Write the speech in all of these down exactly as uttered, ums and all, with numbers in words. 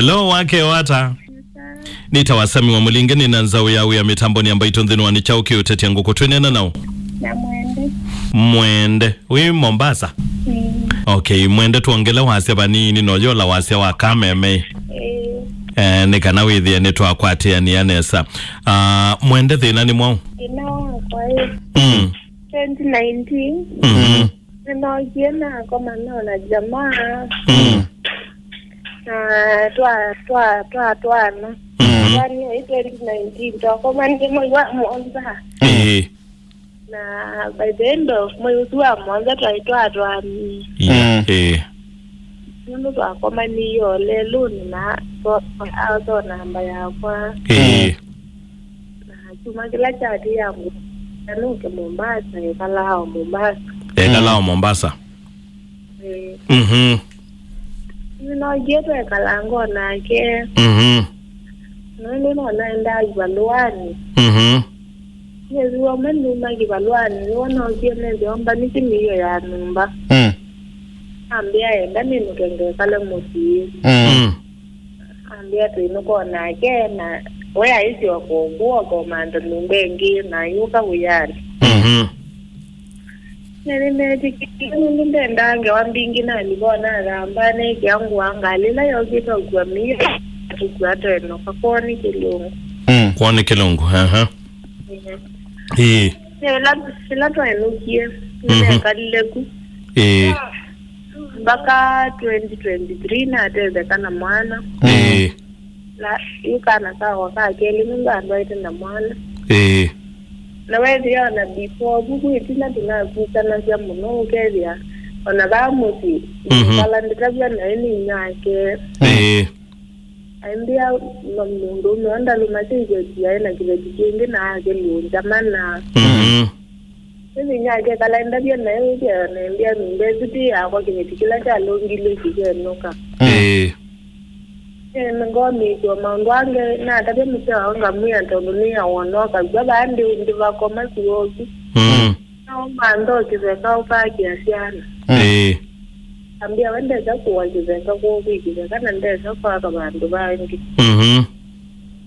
Hello, wake wata. Nĩtawa Sami wa Mũlinge, nĩ na nzaũ ya wĩa mĩtambonĩ ya Mbaitũ nthĩnĩ wa Nĩ Kyaũ Kĩũtetya Ngũkũ. Twĩneena naũ? Na Mwende. Mwende. Wĩ Mombasa? Mm. Okay, Mwende, twongele wasya vanini na ũyũla wasya wa kameme. Eh. Eh, nĩ kana wĩthĩe nĩtwakwatĩanĩa nesa. Ah, Mwende, thĩna nĩ mwaũ? Thĩna wakwa ĩ, Mm. twenty nineteen, Mhm. nĩnookie nakomana na jamaa. Mm. Na twa, twa, twa, twana. Mhm. Twana ĩ twenty nineteen, twakomanie mwei wa mũonza. Ĩĩ. Na by the end of mwei ũsu wa mũonza twaĩ twatwani. Yeah. Mm. Ĩĩ. Nũndũ twakomanie o lelũnĩ na so, so namba yakwa. Ĩĩ. Na kyumwa kĩla kyatĩĩa ngũa nũke Mombasa, ekalaa o Mombasa. Ekalaa o Mombasa. Ĩĩ. Mhm. Nĩnookie twekalanga o nake. Mhm. Nũndũ no naendaa kĩvalũanĩ. Mhm. Mwezi ũmwe nduma kĩvalũanĩ, nĩw'o nookie nethĩa ũmbanĩsye mĩio ya nyũmba. Mm. Ambĩa enda nĩnũke ngekale mũsyĩ. Mm. Mm. Ambĩa twĩnũka o nake, na we aisyoka o kũu akomantha nyũmba ĩngĩ, na ayũka wĩanĩ. Mhm. Na nĩneetĩkĩlile nũndũ ndendaa ngewa mbingĩ, na nĩvo nathambaa neekĩa ngũa ngalĩ ĩla yokĩte ũkua mĩio, tũkua twenoka kwoo nĩ kĩlungu. Mm. Kwoo nĩ kĩlungu, aha. Ĩĩ. Ĩĩ. Ĩla, ĩla twaenũkie, Mm. nĩnekalile ku. Ĩĩ. Mpaka twenty twenty-three natetheka na mwana. Ĩĩ. Na yu kana kakwa ka kelĩ nũndũ andwaĩte na mwana. Ĩĩ. Na wethĩa ona before vu kwĩ ĩtina tũnakusanasya mũno, ũkethĩa ona vaa mũsyĩ, Mhm. kala ndĩtavw'a naĩ nĩ inyake. Ĩĩ. Aimbĩa mũndũũme ũndalũmasya iveti aĩ na kĩveti kĩngĩ na akĩlũngya mana. Mhm. Nĩ vinya akekala endavya naĩ wĩthĩa nembĩa nyũmba ĩsu ti yakwa, kĩveti kĩla kyalũngilw'e kĩkenũka. Mm. Ĩĩ. Ĩĩ, ngomĩĩsya o maũndũ angĩ, natavya mũseo ngamwĩa tondũ nĩawona ũkavw'a vaa ndĩu ndĩvakoma syoki. Mm. Nao mantha o kĩveka ũkakĩa syana. Mm. Ĩĩ. Ambĩa we ndesa kũwa kĩveka kwoo kwĩ kĩveka na ndesa kwaka vandũ vangĩ. Mhm.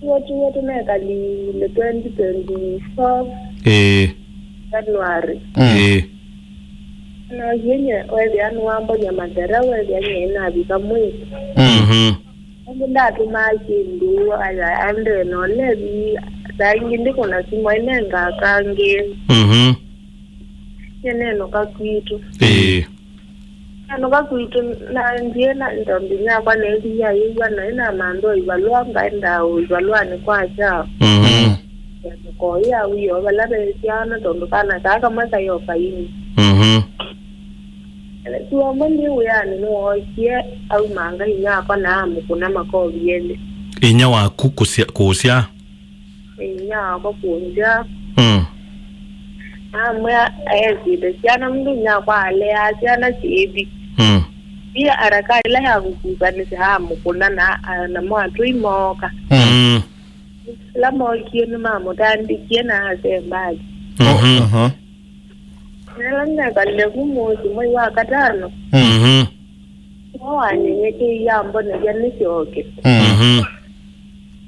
Tuo tuo tũnekalile twenty twenty-four Ĩĩ. January. Mm. Ĩĩ. Na yenye wethĩa nĩwambonya mathera, wethĩa nye navika mwĩĩ. Mm. Mhm. Nũndũ ndatũmaa kĩndũ, aya, andee na ũlevi, saa ingĩ ndĩkũna simũ ainenga kangĩ. Mhm. Nĩnenũka kwitũ. Ĩĩ. Nĩnenũka kwitũ, na ndiĩ na ndombi yakwa nethi yayĩw'a, naĩ namantha o ivalũa, ngaenda o ivalũanĩ kwakya. Mhm. Nĩkoya wio vala ve syana, tondũ kana kaa kamwe kaĩ o kaini. Mhm. Suomba nĩ wĩanĩ nĩwookie, aumanga inyakwa na amũkũna makovi elĩ. Inya waku kũsya-, kũsya? Inya wakwa kũnzya. Mm. Amwĩa aesĩte syana, mũndũ inyakwa aleaa syana syĩthi. Mm. Ĩ haraka ĩla ya kũkusanĩsya amũkũna na, a, namo atũi mooka. Mm. Mm. Ĩla mookie nĩmamũtandĩkie na asemba athi. Mhm. Aha. Ĩla nekalile ku mũsyĩ mwei wa katano, Mhm. nĩwe wanyenyekeie ambonethya nĩsyoke. Mm. Mhm.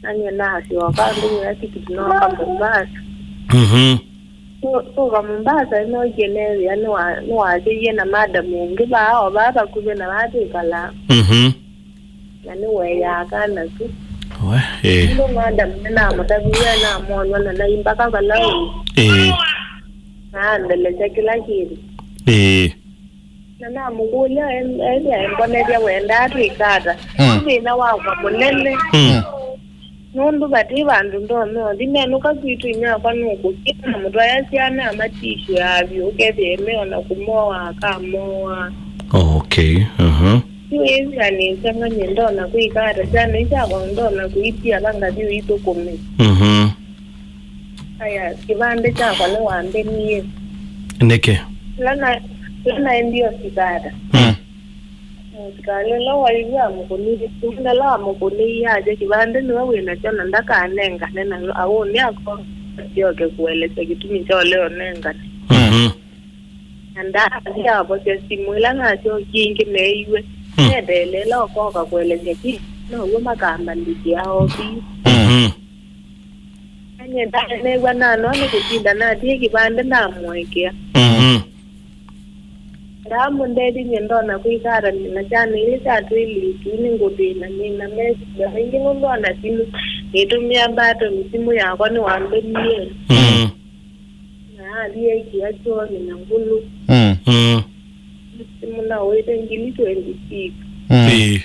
Na nyie nasyoka ndũmĩa tikiti nooka Mombasa. Mhm. Tũ-, tũka Mombasa, nĩnookie neethĩa nĩwa-, nĩwasyaie na madam ũngĩ vaa, o vaa vakuvĩ na vaa twĩkalaa. Mhm. Na nĩweeaa kana tu. We, ĩĩ. Nũndũ madam nĩnamũtaviw'e namwonw'a na naimbaka vala ũĩ. Ĩĩ. Na andelesya kĩla kĩndũ. Ĩĩ. Na namũkũlya, em-, ethĩa embonethya wendaa twĩka ata. Mm. Nĩ thĩna wakwa mũnene. Mm. Nũndũ vati vandũ ndonya ũthi, nenũka kwitũ inyakwa nũkũkĩa na mũtwaĩa syana amatishũaa vyũ, ũkethĩa ĩmeo na kũmoa akamoa. Okay, aha. Yu ĩthĩa nĩsangany'e ndona kwĩka ata, syana isyakwa ndona kũitia va ngathi ũithũkũme. Mhm. Aya, kĩvandĩ kyakwa nĩwambenie. Nĩkĩ? Ĩla na-, ĩla naendie hospitali. Mm. Mũsikalĩ ũla waĩw'a amũkũnĩie, mũndũ ũla wamũkũnĩie asya kĩvandĩ nĩwe wĩ nakyo na ndakanengane, na aũnĩ akwa asyoke kũelesya kĩtumi kya ũlea ũnengane. Mhm. Na ndaathi avosya simũ, ĩla nasyokie ĩngĩ neeiwe, Mm. nendeeleela ũkoka kũelesya kĩ now'o makambandĩkĩa ofisi. Mhm. Nanye ndanew'a nanoa nĩ kũtinda natie kĩvandĩ ndamũekea. Mhm. Ndamũndethie nye ndona kwĩka ata nĩ na syana ilĩ sya twĩlĩtu nĩ ngũthĩna nĩ na mesĩla maingĩ nũndũ ona simũ nĩtũmĩa mbatoni simũ yakwa nĩwambenie. Mhm. Na athi ekia kyoonĩ na ngũlũ. Mm. Mm. Simũ naũĩte ngili twenty six. Mm. Ĩĩ.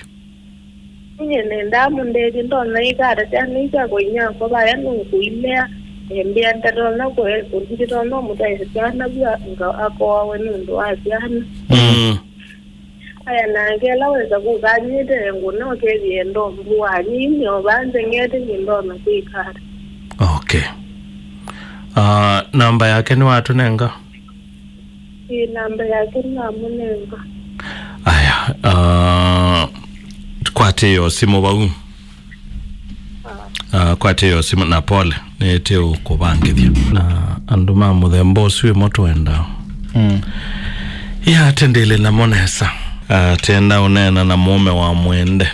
Inye nendaa mũndethye ndona ĩka ata syana ii syakwa inyakwa vaya nũkũilea embĩa ndatonya kũe kũthi nditonya mũtaĩsya syana vyu nga akoawe nũndũ wa syana. Mm. Aya nake ĩla wesa kũka anyw'ĩte ngũna ũkethĩe ndombu wanyinyo vaa nzeng'ete nyĩndona kwĩka ata. Okay. Ah, namba yake nĩwatũnenga? Ĩĩ, namba yake nĩnamũnenga. Aya, ah, kwatĩĩa simũ vau. Ah, kwatĩĩa simũ na pole, nĩtĩũkũvangĩthya. Na andũ ma mũthemba ũsu ĩmo tũendaa. Mm. Ĩatendele namo nesa. Ah, tenda ũneena na mũũme wa Mwende.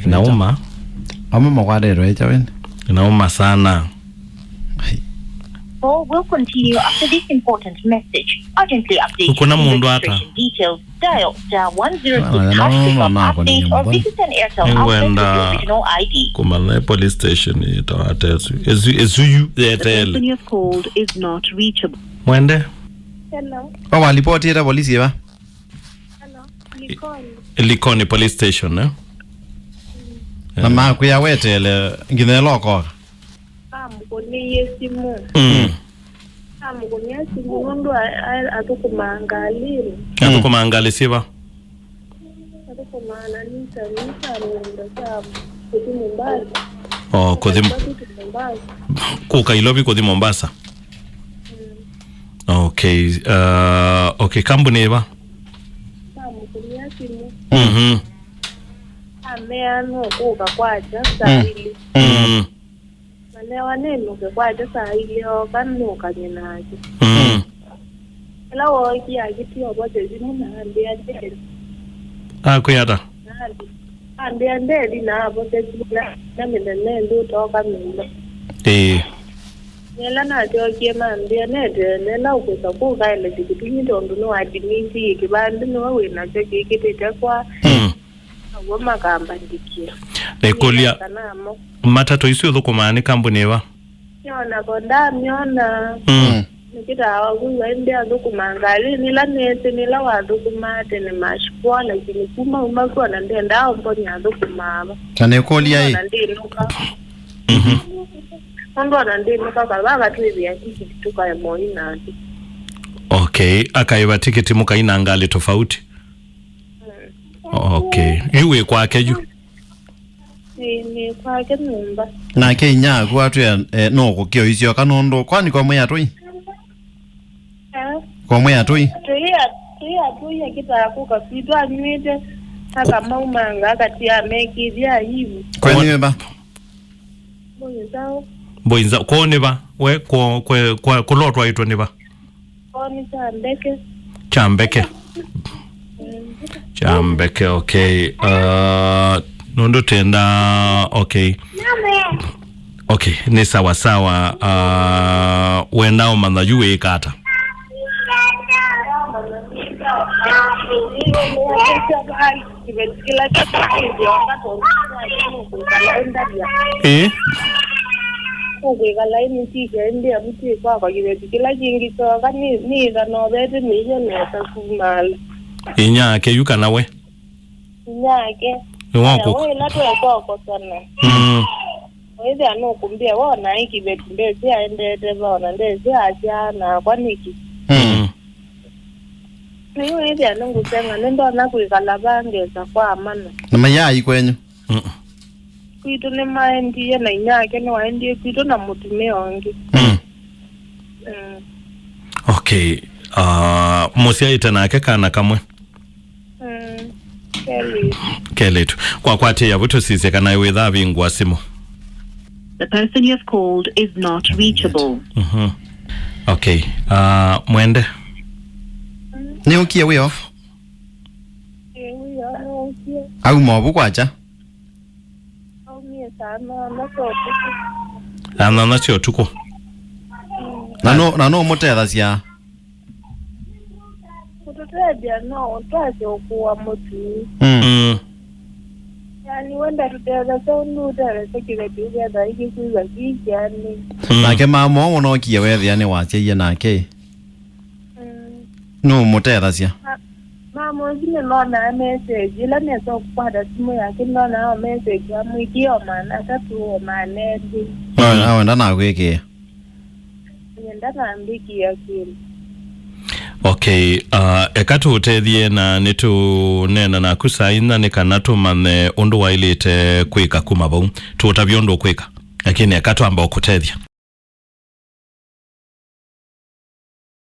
Nauma. Auma makwatĩtwe ĩkya wene. Nauma sana. Call will continue after this important message. Urgently update Kuna mũndũ ata? Registration details. Dial star one zero six hash to pick up updates or visit an Airtel outlet with the original I D. Kumana police station itawa tesu. Ezu ezuyu The person yetele. You have called is not reachable. Mwende. Hello. Wawalipoti ĩta polisi ĩva? Hello. Likoni. Likoni police station, eh? Na makwĩa wetele nginya ĩla ũkoka. Amũkũnĩie simũ. Mm. Amũkũnĩa simũ nũndũ a- a- athũkũmaa ngalĩnĩ. Athũkũmaa ngalĩ syĩva? Athũkũmaa na nisa nisa nenda sya kũthi Mombasa. Oh, kũthi Mombasa. Kũka Ilovi kũthi Mombasa. Mm. Okay, uh, okay, kambuni ĩva? Amũkũnĩa simũ. Mhm. Amea nũkũka kwakya saa ilĩ. Mm. Malewa nĩnũke kwakya saa ilĩ oka nũkany'e nake. Mm. Ĩla wookie akĩtia ũvote simũ na ambĩa ndeli. Akwĩa ata? Ambĩa ndeli na avote simũ na na mĩthenya ĩndĩ ũtoka nyũmba. Ĩĩ. Nĩla nasyokie mambĩa neteele ĩla ũkwĩsa kũu kaele tikitumi tondũ nĩwadimitie kĩvandĩ nĩwe wĩ nakyo kĩkĩtĩte kwa. Mm. Naw'o makambandĩkĩa. Na ĩkũlya, matatũ isu ithũkũmaa nĩ kambuni ĩva? Nĩonako ndamyona. Mm. Nĩkĩtaa waku ĩndĩ athũkũmaa ngalĩnĩ ĩla nĩsĩ nĩla wathũkũmaa tene mashikwa lakini kuma uma kwona ndendaa ũmbonya athũkũmaa va. Na nĩkũlya ĩ? Ona ndĩnũka. Mhm. Nũndũ ona ndĩnũka kavava twĩthĩa tikiti tũkae moi nake. Okay, akaĩva tikiti mũkaina ngalĩ tofauti. Okay. Yu wĩ kwake yu? Ĩĩ, nĩ kwake nyũmba. Nake inya aku atwĩa, eh, no kũkĩa ũisyoka nũndũ kwani kwa mwĩ atũi? Eh? Kwa mwĩ atũi? Tũi a- tũi atũi akĩtaa kũka kwitũ anyw'ĩte akamaumanga akati amekĩthya aivu. Kwani wĩva? Mbũi nzaũ. Mbũi nzaũ. Kwoo nĩva? We kwoo kwe kwa kũla ũtwaĩtwe nĩva? Koni kya mbeke. Kya mbeke. Kya mbeke, okay. Uh, nũndũ tenda, okay. Okay, nĩ sawa sawa. Uh, wenda ũmanya yu wĩka ata? Kĩveti kĩla kĩtũkĩthyoka tondũ nũkwĩkala ĩndavya. Ĩĩ. Nũkwĩkala ĩnĩtike ĩndĩ amu twĩ kwakwa kĩveti kĩla kĩngĩ kyoka nĩ- nĩĩtha novete mĩio nesa sumaala. Inyake yu kana we? Inyake. Nĩwakũka. Aya, we ĩla twekokosana. Mm. Wĩthĩa nũkũmbĩa wona ĩ kĩveti ndesĩ aendete va ona ndesĩ asyaa nakwa nĩkĩ. Mm. Nĩwĩthĩa nĩngũseng'a nĩndonya kwĩkala vaa ngesa kwa amana. Na mayai kwenyu? Mm. Kwitũ nĩmaendie na inyake nĩwaendie kwitũ na mũtumĩa ũngĩ. Mm. Mm. Okay. Uh, mũsyaĩte nake kana kamwe? Mm, kelĩtu. Kelĩtu. Kwa kwatĩĩa vu tũsisye kana wĩthaa vingũa simũ. The person you have called is not reachable. Mhm. Okay. Uh, Mwende. Nĩũkie wĩ off? Ĩĩ, wĩ off, nĩũkie. Auma ovu kwakya? Aumie saa nana sya ũtukũ. Saa nana sya ũtukũ. Na no, na no mũtethasya? Kũtũtethya no twasya ũkũwa mũtu. Mm. Mm. Yani, we ndatũtethasya ũndũ ũtethasya kĩveti ũkethwa ikĩkwĩw'a kĩkĩanĩ. Mm. Nake mama ũũ ũnokie wethĩa nĩwasyaie nake. Mm. Nũũmũtethasya? Ma-, mama ũsu nĩnonaa message. Ĩla nesa kũkwata simũ yake, nĩnonaa o message amwĩkĩe o maana atatũ, o maana elĩ. Mm. Awenda nakwĩkĩĩa. Nyenda nambĩkĩa kĩndũ. Okay, uh, eka tũũtethye na nĩtũneena naku saa inya nĩ kana tũmanye ũndũ waĩlĩte kwĩka kuma vau. Tũũtavye ũndũ ũkwĩka. Lakini eka twamba ũkũtethya.